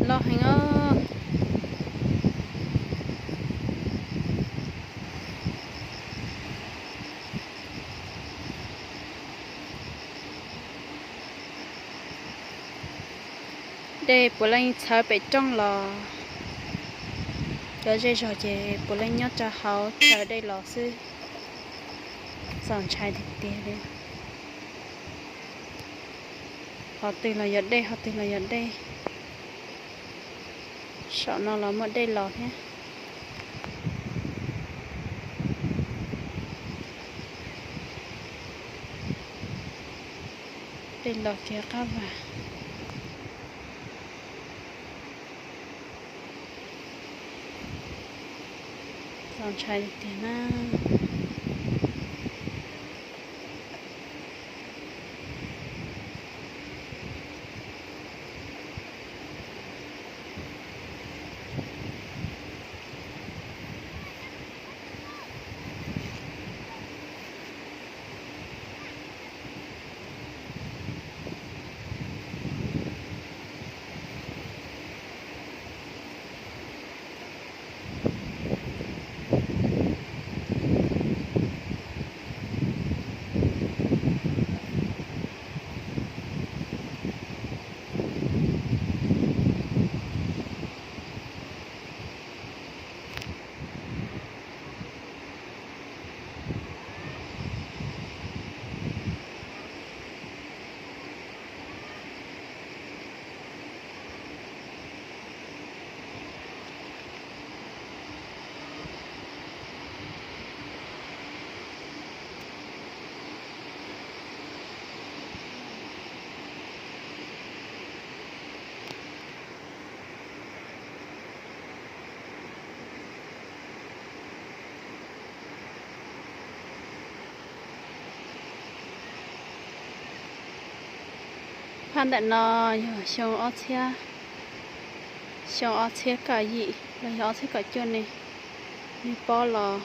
Loj heev os. Dej puav leej txhawv pem rooj los, cov zej zog ces puav leej nyob rau hauv chaw dej los xwb. Txaus ntshai tiag tiag li. Qhov twg los yog dej, qhov twg los yog dej. Saum no los muaj dej los thiab. Dej los kiag qab vag. Txaus ntshai tiag tiag na. Phab ntawm no yog xyoo ob txhiab, xyoo ob txhiab kaum yim los yog ob txhiab kaum cuaj ne, nej paub los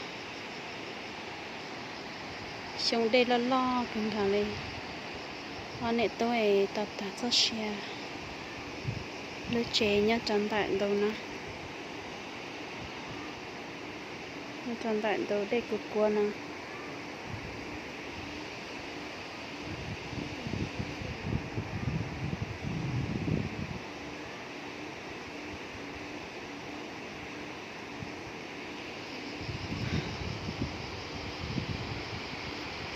xyoo dej loj loj kawg nkaus li. Ob niam tub es tau tag txoj sia, lub tsev nyob rau ntawm ntug no, nyob rau ntawm ntug dej kuv kuav no.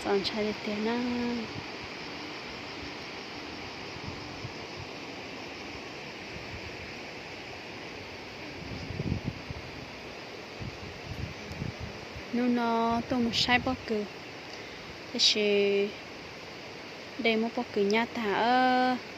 Txaus ntshai tiag tiag na. Hnub no tuaj mus saib pob kws, tiam sis dej muab pob kws nyab tag os.